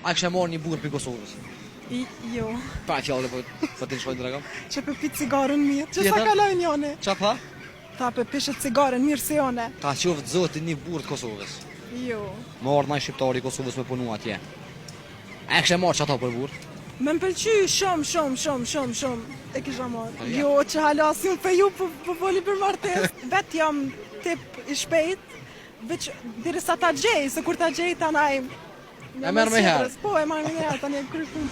A kishe marrë një burrë prej Kosovës? I, jo. Pa fjallë po po të shkojnë tregom. Që pe pi cigaren mirë. Që sa Tjetër? kaloi njoni? Qa tha? Tha pe pishe cigaren mirë si one. Ta qoftë zoti një burrë të Kosovës. Jo. Me ardhë naj shqiptar i Kosovës me punu atje. A e kishe marrë qato për burrë? Me më pëlqy shumë, shumë, shumë, shumë, shumë. E kisha marrë. Po, ja. Jo, që hala si unë për ju po, po foli për martesë. Vet jam tip i shpejt, veç derisa ta gjej, se kur ta gjej ta naj... E merr me herë. Po, e marr me herë, tani e kry punë.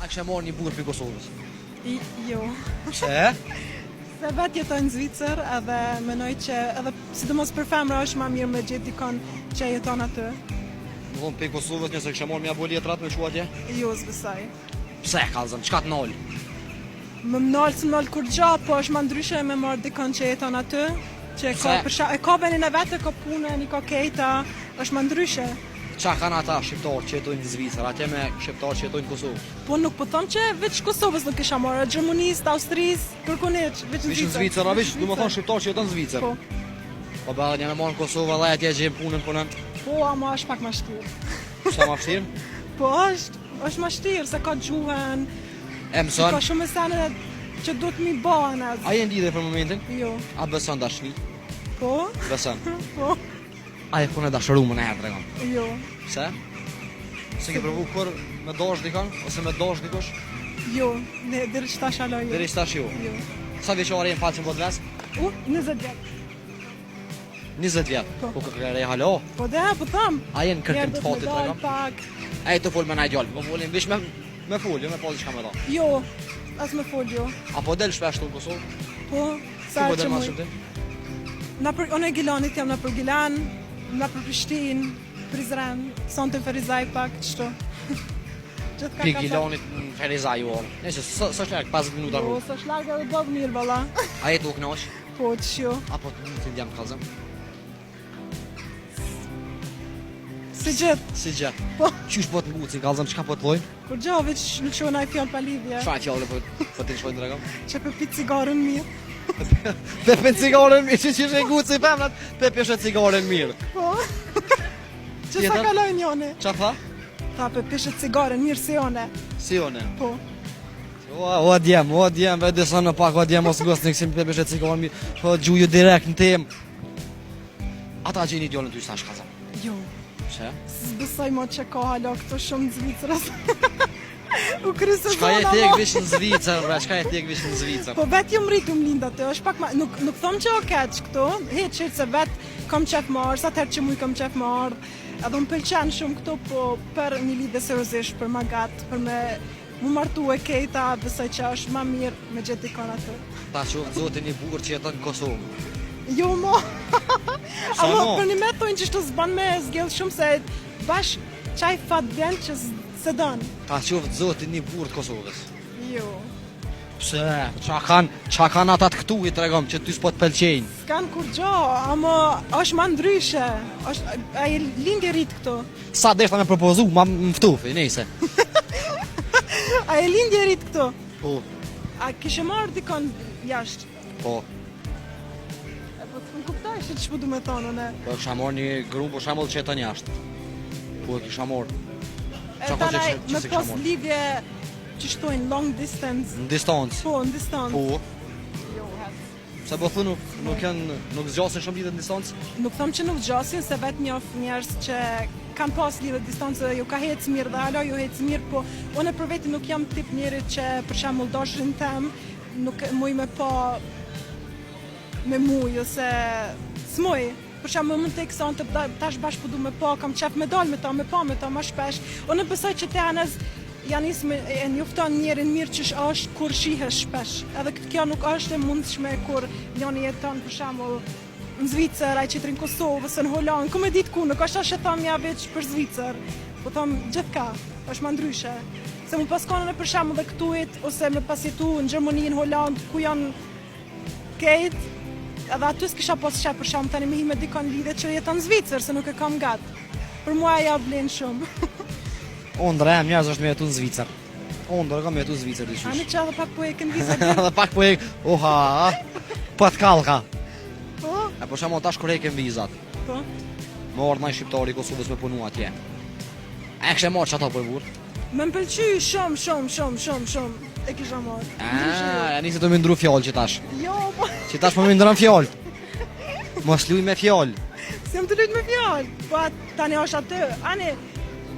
A kishe marrë një burrë prej Kosovës? I, jo. Pse? Se vetë jetoj në Zvicër edhe menoj që edhe sidomos për femra është ma mirë me gjetë dikon që jeton aty. Më thonë prej Kosovës nëse kishe marrë me ja bo letrat me çu atje? Jo, s'besoj. Pse kallzëm, çka të nal? Më mënal s'më nal kurgja, po është ma ndryshe me marrë dikon që jeton aty, që e ka, Pse? për sha, e ka venin e vetë, e ka punën, i ka kejta, është ma ndryshe. Qa kanë ata shqiptarë që jetojnë në Zvicër, atje me shqiptarë që jetojnë në Kosovë? Po nuk po them që veç Kosovës nuk kisha marrë, Gjermanisë, Austrisë, kërkun hiç, veç në Veç në Zvicër. Zvicër, a veç, du me thonë shqiptarë që jetojnë në Zvicër. Po, Po ba, një me marrë në Kosovë edhe atje gjenë punën, punën. po, ama është pak ma shtirë. Sa ma vështirë? Po është, është ma shtirë, se ka gjuhën, E mëson. ka shumë sene që do të mi bëhen as. A je në lidhje për momentin? Jo. A beson dashni? Po, Beson. po, A je punë e dashuruar në herë tregon? jo. Pse? Se ke provu kur me dash dikon ose me dash dikush? Jo, ne deri që tash hala jo. Deri tash jo. Jo. Sa vjeçare je në faqen po të ves? U, 20 vjet. 20 vjet. Po. Po kërë re halo. Po dhe, po tham. A je në kërkim Njerë të do të fatit me dal tregon? pak. A je të fol me naj djalë? Po folim veç me me fol, jo me pas diçka me dha. Jo, as me fol jo. A po del shpesh këtu në Kosovë? Po, sa Ku po herë del që ma muj. shumë ti? Na për, unë e Gilanit jam na për Gilan, na për Prishtinë, Prizren, sonte në Ferizaj pak, qështu. Gjithka Pi ka Gilanit në Ferizaj u orë. Nëse s'është larg 50 minuta Jo, rrugë. s'është larg edhe bëv mirë valla. A je tu u kënaq? Po, që jo. Apo të ngucin djem kallzëm? Si gjithë. Si gjë. Po. Qysh po të ngucin kallzëm, çka po të thojnë? Kur gjo, veç lëshoj naj fjalë pa lidhje. Çfarë fjalë po po të shkojnë tregon? Që pe pi cigaren mirë. Pe pe cigaren mirë, që që nguci femrat, pe peshe cigaren mirë. Po. Që sa Tjetër? kaloi njoni. Qa tha? Tha pe pishe cigaren mirë si one. Si one. Po. O, o djem, o djem, ve disa në pak, o djem, mos ngosni kësim pe peshe cigaren mirë, po gjuju direkt në temë. Ata gjeni djalën ty sa shkazëm. Jo. Pse? S'besoj mo që ka hala këto shumë në Zvicrës. U kry Çka je sezona tek mo. vish në Zvicër, bre, çka je tek vish në Zvicër? Po vetë jam rritu më lind aty, është pak ma, nuk, nuk thom që o keq këtu, hiç hiç se vetë kam qef më ardh, sa herë që muj kam qef më ardh. Edhe më pëlqen shumë këtu, po për një lidhje seriozisht, për ma gat, për me mu martu e kejta, besoj që është ma mirë me gjetë dikon aty. Ta qoftë zoti një burrë që jeton në Kosovë. Jo mo. Sa Ama mo? për një me thonë që shtu s'ban me zgjell shumë se bash qaj fat vjen që s- se don. Ta qoftë zoti një burrë të Kosovës. Jo. Pse? Qa kanë, qa kanë ata të këtu i tregom që ty s'po të pëlqejnë? S'kan kurgjo, ama është ma ndryshe. Është ai lindje rrit këtu. Sa deshta me propozu, ma më ftufi, nejse. A e lindje rrit këtu. Po, A kishe marrë dikon jashtë? po, E po të më kuptoj se ç'po du me thonë unë. po kisha marrë një gru për shembull që jeton jashtë. Po e kisha marrë. E Qa ka tani që- që me se kisha pas marrë? lidhje që shtojnë long distance. Në distancë. Po, në distancë. Po, Jo, hec. se po thu nuk nuk janë nuk zgjasin shumë lidhjet në distancë. Nuk them që nuk gjasin, se vetë njoh njerëz që kanë pas lidhje distancë dhe ju ka hec mirë dhe hala ju hec mirë, po unë për veti nuk jam tip njeri që për shembull dashurin tem nuk muj me pa me muj ose s'muj. Për shembull mund të eksante tash bash po du me pa, kam qef me dal me ta, me pa me ta ma shpesh. Unë besoj që te anës janë nis me e njofton njerin mirë që është kur shihesh shpesh. Edhe këtë kjo nuk është e mundshme kur njëri jeton për shembull në Zvicër, ai tjetri në Kosovë ose në Holandë, ku me ditë ku, nuk është tash e tham ja veç për Zvicër. Po tham gjithka, është ma ndryshe. Se mu pas konën e për shembull dhe këtuit ose me pas jetu në Gjermani, në Holandë, ku janë kejt, edhe aty s'kisha pas qef për shembull tani me hi me dikon lidhje që jeton në Zvicër, se nuk e kam gat. Për mua ja vlen shumë. Ëndra jam njerëz është me jetu në Zvicër. Ëndra kam me jetu në Zvicër diçysh. Ani që edhe pak po e kënë vizë Edhe pak po e, oha, po të kallka. Po, E për shembull tash kur heqim vizat, po. me ardh naj shqiptar i Kosovës me punu atje. A e kishe marrë qato për burrë? Me më pëlqy shumë, shumë, shumë, shumë, shumë, e kisha marrë. Ndryshe jo. Ah, ja nisi të më ndru fjalë që tash. Jo, po, Që tash po më ndron fjalë. Mos luj me fjalë. si jam të lujt me fjalë. Po, at- tani është aty, ani,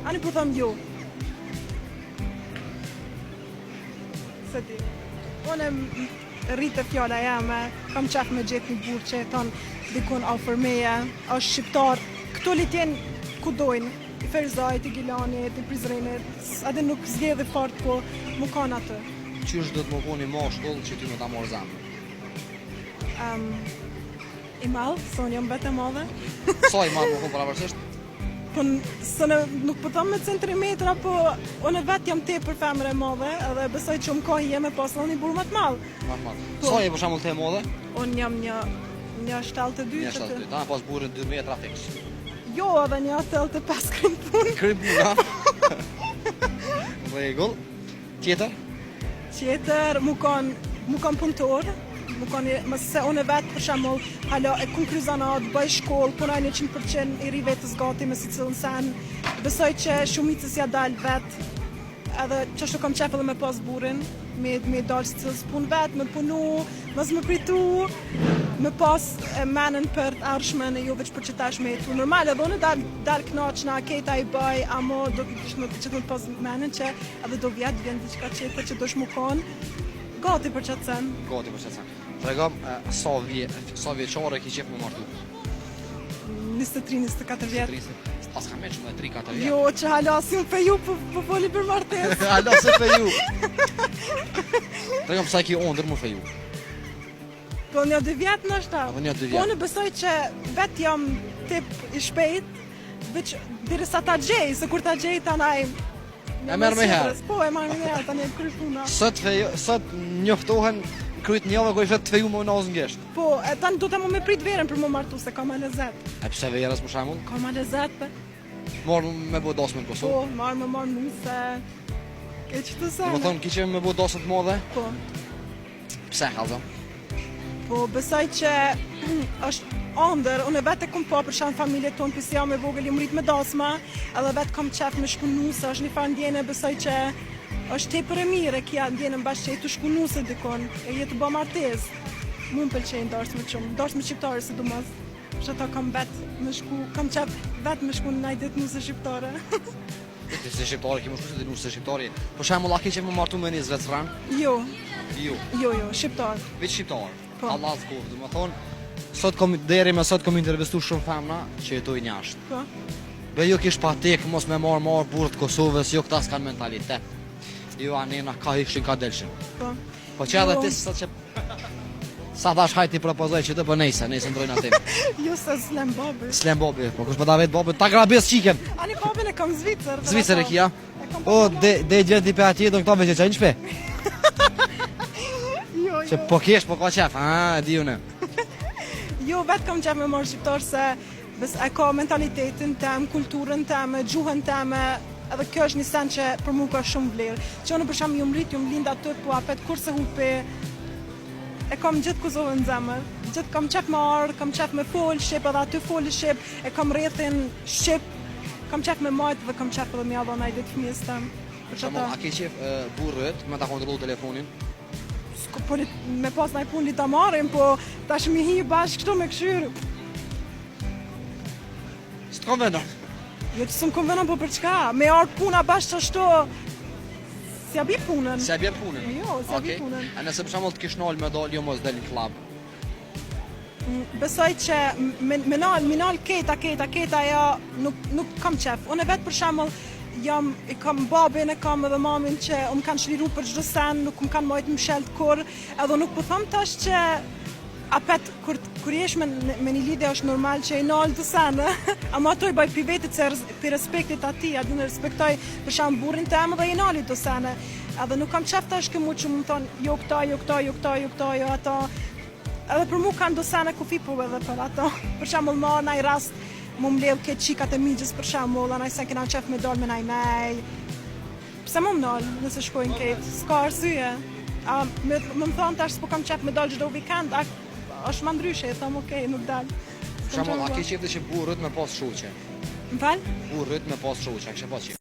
ani po them jo. Se di. Unë m- rritë fjala jeme, kam qef me gjetë një burrë që jeton dikun afër meje, është shqiptar. Këto le t'jenë ku dojnë, i Ferizajt, i Gilanit, i Prizrenit, s- atë nuk zgjedhi fort, po mu kanë aty. Qysh do të më koni mashkull që ty me ta marrë zemrën? Um, I madh, se unë jam vetë e madhe. Sa i madh më kon pavarësisht? Po n- se në, nuk po them me centimetra, po unë vetë jam tepër femër e madhe edhe besoj që më ka hije me pas edhe një burrë më të madh. Më të madh. Po. Sa je për shembull te madhe? Unë jam një një 72 Një që të- 72. Ta pas burrin 2 metra fiks. Jo, edhe një 85 krym punë. Krym burra. Rregull. Tjetër? Tjetër, mu kon, mu kon punëtor, mu kon, mos se unë vetë për shembull, hala e kum kry zanat, bëj shkollë, punoj 100% i ri vetës gati me secilën sen. Besoj që shumicës ja dal vet. Edhe qashtu kam qef edhe me pas burrin, me me dal secilës punë vet, me punu, mos me pritu, me pas e, menën për të ardhmen e jo veç për që tash me jetu. Normal, edhe unë dal, dal knaqna, keta i bëj, amo do të kish më gjithmonë pas menën që edhe do vjet vjen diçka tjetër që dosh mu kon gati për qatë sen. Gati për çfarë? Tregom e, sa vje, sa vjeçare ki qef me martu? 23, 24 vjet. 30. Pas ka më shumë 3 4 vjet. Jo, që hala si unë feju, po, po foli për martesë. Hala se feju. Tregom sa ki ëndër më feju. Po një dy vjet ndoshta. Apo një dy Po vjet. unë besoj që vetë jam tip i shpejt, veç derisa ta gjej, se kur ta gjej tanaj E merr me herë. Po, e marr me herë, tani e kry puna. Sot feju, sot njoftohen kryet njëve ku i flet të feju më nazë ngesht. Po, e tani do të më me prit verën për më martu, se ka ma lezet. E pse verës për shembull? Ka ma lezet, pe. Marr me bo dasmë në Po, Kosovë. marr me marr nuse. Ke që të Do sene. të thonë ki qef me bo dasmë të madhe? Po. Pse kallzon? Po, besoj që është ëndër, unë vetë e kom pa për shembull familje tonë, pse jam e vogël, jam rrit me dasma, edhe vetë kam qef me shku nuse, është një farë ndjene, besoj që është tepër e mirë e kja ndjenën bashkë që je tu shku nuse dikon, e je tu bë martesë. Mu më pëlqejnë dasmë shumë, dasmë shqiptare sidomos. Që ato kam vetë me shku, kam qef vetë me shku në ndaj ditë nuse shqiptare. Ti si shqiptare ki më shku se ti nuse shqiptare. Për shembull, a ki qef me martu me një zvicran? jo, Jo, jo, jo, shqiptar. veç shqiptar. Po. Allah zgovë, do të thonë sot kom deri me sot kom intervistu shumë femna që jetojnë jashtë. Po. Be jo kish patek mos me marr marr burr të Kosovës, jo këta s'kan mentalitet. Jo anena ka hikshin ka delshin. Po. Po që edhe Jo. ti sot që Sa thash hajt ti propozoj që të po nejse, nejse ndrojnë atë. Jo se s'lem babi. S'lem babi, po kush po ta vet babi, ta grabes çikën. Ani babin e kam Zvicër. dhe Zvicër e ato- kia. E kam O de de gjën ti pe atje do këta veç e çajnë në shtëpi. Jo, Që jo. po kesh, po ka qef. Ah, e di unë. Jo, vetë kam qef me marrë shqiptar se bes, e ka mentalitetin tem, kulturën teme, gjuhën teme, edhe kjo është një sen që për mu ka shumë vlerë. Që unë për shembull jam rrit, jam lind aty, po apet kur se hupi, e kam gjithë Kosovën në zemër. Gjithë kam qef me ardh, kam qef me fol shqip, edhe aty fol shqip, e kam rrethin shqip, kam qef me majt dhe kam qef edhe me ja dhënë ai ditë fëmijës tem. Për Për shembull, çata, a ke qef e, burrët me ta kontrollu telefonin? s'ko- po le- me pas naj punë li ta marrim, po tash mi hi bashkë kështu me këshyrë. S'të konvenon. Jo që s'më konvenon, po për çka? Me ardh puna bashkë ashtu, s'ja bi punën. Se bjen punën. Jo, s'ja bi Okej. punën. A nëse për shembull të kish nal me dal, jo mos del në klub. Mm, Besoj që me, me nal, me nal keta, keta, keta, ja, nuk, nuk kam qef. Unë vetë për shembull jam, i kam babin, e kam edhe mamin që më kanë shliru për çdo sen, nuk më kanë majtë mshelt kur, edhe nuk po them tash që apet kur kur jesh me, me një lidhje është normal që i nal të sene, ama ato i bëj pi vetit se res- pi respektit atij, a din respektoj për shembull burrin tem dhe i nali të sene. Edhe nuk kam qef tash këmu që më thonë jo këta, jo këta, jo këta, jo këta, jo ato. Edhe për mu kanë do sene kufi po edhe për ato. Për shembull më naj rast mu mbledh ke qikat e migjës për shembull, a naj sen kena qef me dal me naj nej. Pse më nal nëse shkojnë ketë? S'ka arsye. A me më më thonë tash s'po kam qef me dal çdo vikend, a është më ndryshe, e them okay, nuk dal. Për shembull, a ke qef ti që burrët me pas shoqe? Më fal? Burrët me pas shoqe, a kishe pas qef?